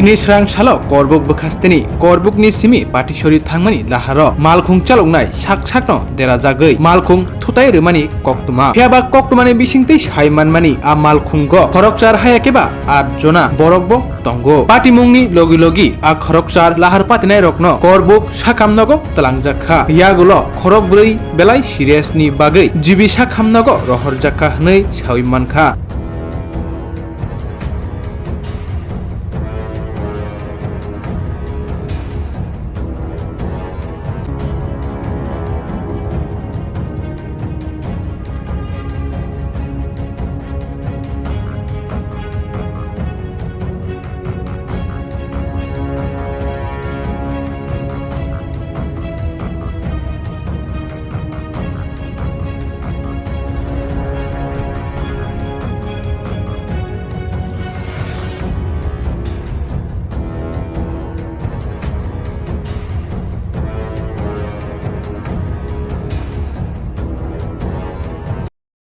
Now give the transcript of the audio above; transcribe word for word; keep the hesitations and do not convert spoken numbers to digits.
Tini srang salo Korbuk bwkhasteni Korbukni simi Patisori thangmani laharo malkhung chaloknai sak sakno derajagwi malkhung thutai rwmani koktwma. Phiyaba koktwmani bisingtwi sai manmani a malkhungo khoroksa rwhai keba at jona borokbo tongo. Patimungni logi logi a khoroksa lahar patinairokno Korbuk sakhamnogo twlangjakha. Yagulo khorokbrwi belai serious ni bagwi G B sakhamnogo rohorjakha hwnwi sawi mankha.